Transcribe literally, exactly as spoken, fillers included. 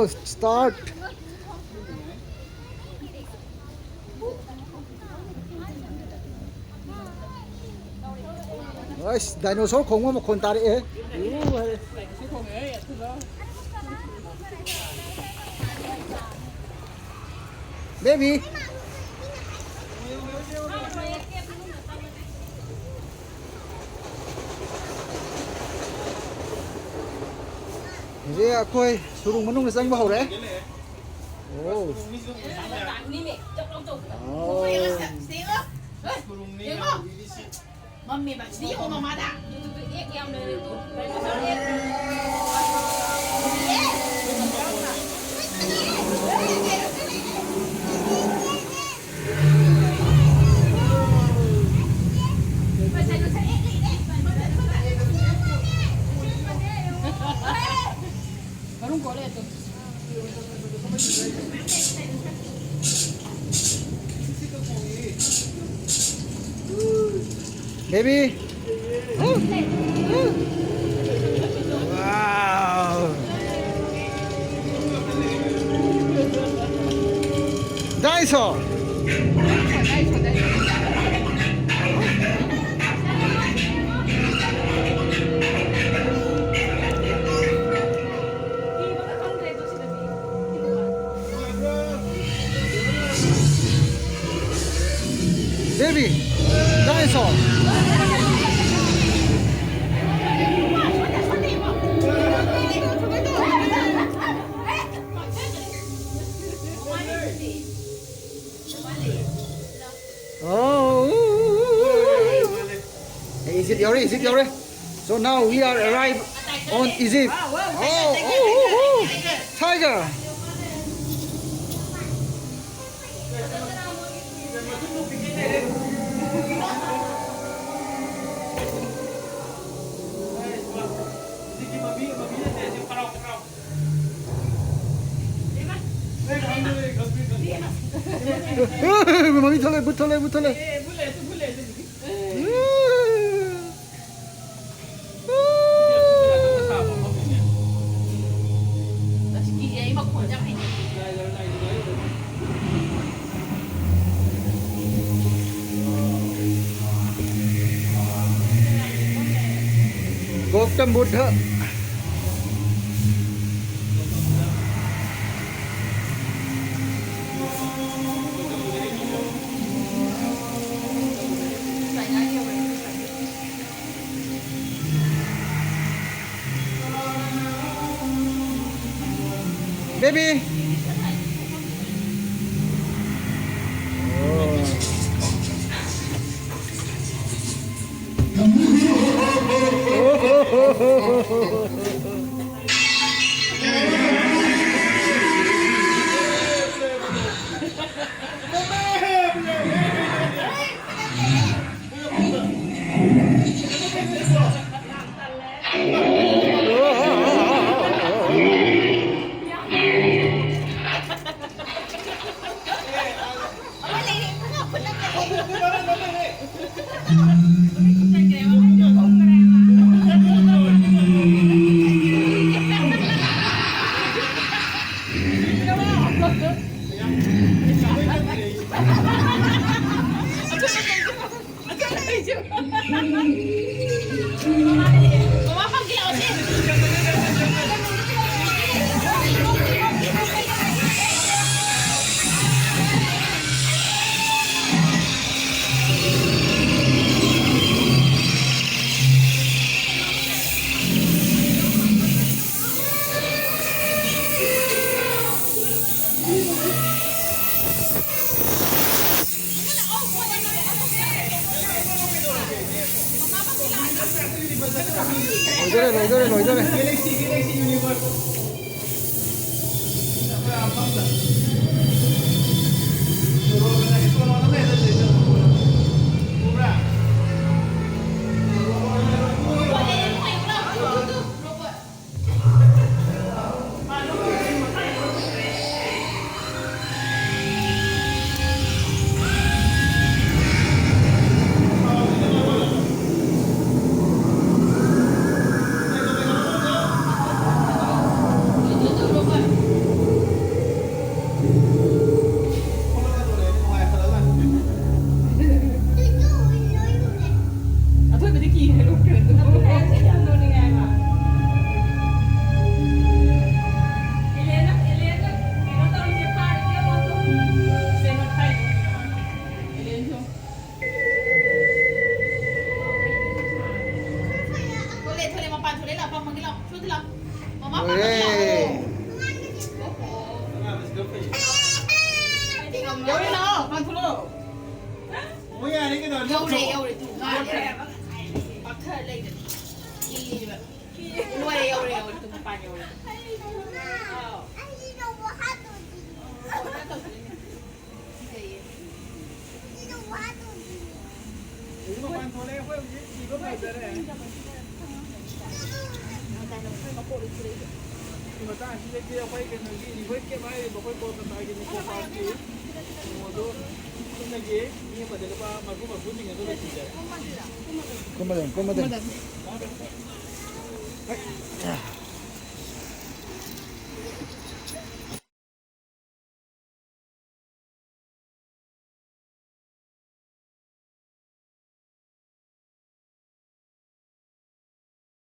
Start. ꯑꯁ, dinosaur ꯈꯣꯡꯕ ꯃꯈꯣꯟ ꯇꯥꯔꯛꯑꯦ꯫ ꯕꯦꯕꯤ꯫ ꯍꯧꯖꯤꯛ ꯑꯩꯈꯣꯏ ꯁꯨꯔꯨꯡ ꯃꯅꯨꯡꯗ ꯆꯪꯕ ꯍꯧꯔꯦ꯫ ꯑꯣ꯫ ꯑꯣ꯫ ꯃꯝꯃꯦꯕ꯫ ꯁꯤꯗ ꯌꯦꯡꯉꯣ ꯃꯃꯥꯗ꯫ Baby. Wow. Dinosaur. Baby, dinosaur. Oh. Hey, Egypt ꯌꯧꯔꯦ, Egypt ꯌꯧꯔꯦ. So now we are arrived on Egypt. Oh, oh, oh, oh. Tiger. ꯃꯃꯤ ꯊꯣꯛꯂꯛꯑꯦ, ꯚꯨꯠ ꯊꯣꯛꯂꯛꯑꯦ, ꯚꯨꯠ ꯊꯣꯛꯂꯛꯑꯦ꯫ ꯑꯁ, ꯀꯤꯖꯩ, ꯃꯥ Gautam Buddha. Baby. ꯂꯣꯏꯗꯣꯔꯦ, ꯂꯣꯏꯗꯣꯔꯦ, ꯂꯣꯏꯗꯣꯔꯦ꯫ ꯊꯣꯛꯂꯛꯑꯣ꯫ ꯃꯣꯏ ꯌꯥꯔꯦ ꯀꯩꯅꯣ? ꯌꯧꯔꯦ, ꯌꯧꯔꯦ, ꯇꯨ ꯉꯥꯏꯔꯦ꯫ ꯄꯥꯛꯊ ꯂꯩꯗꯅ꯫ ꯀꯤꯔꯤꯕ꯫ ꯂꯣꯏꯔꯦ, ꯌꯧꯔꯦ, ꯌꯧꯔꯦ, ꯇꯨ ꯃꯄꯥꯟ ꯌꯧꯔꯦ꯫ ꯑꯥꯎ꯫ ꯑꯣ, ꯀꯩꯅꯣ ꯇꯧꯗꯣꯏꯅꯦ꯫ ꯀꯤꯖꯩꯌꯦ꯫ ꯍꯧꯖꯤꯛ ꯃꯄꯥꯟ ꯊꯣꯛꯂꯛꯑꯦ, ꯑꯩꯈꯣꯏ ꯍꯧꯖꯤꯛ ꯊꯤꯕ ꯐꯖꯔꯦ꯫ ꯁꯤ ꯃꯇꯥꯡꯁꯤꯗꯒꯤ ꯑꯩꯈꯣꯏ ꯀꯩꯅꯣꯒꯤ ꯔꯤꯚꯔ ꯀꯦꯞ ꯍꯥꯏꯔꯤꯕ ꯑꯩꯈꯣꯏ ꯀꯣꯜꯀꯇꯥꯒꯤ ꯅꯤꯀꯣ ꯄꯥꯔꯛꯀꯤ ꯀꯩꯅꯣꯗꯣ ꯆꯠꯂꯒꯦ꯫ ꯃꯤ ꯑꯃꯗ ꯂꯨꯄꯥ ꯃꯔꯐꯨ ꯃꯔꯐꯨ ꯇꯤꯡꯉꯒ ꯂꯣꯏꯁꯤꯟꯖꯔꯦ꯫ ꯀꯨꯝꯃꯗꯝ, ꯀꯨꯝꯃꯗꯝ꯫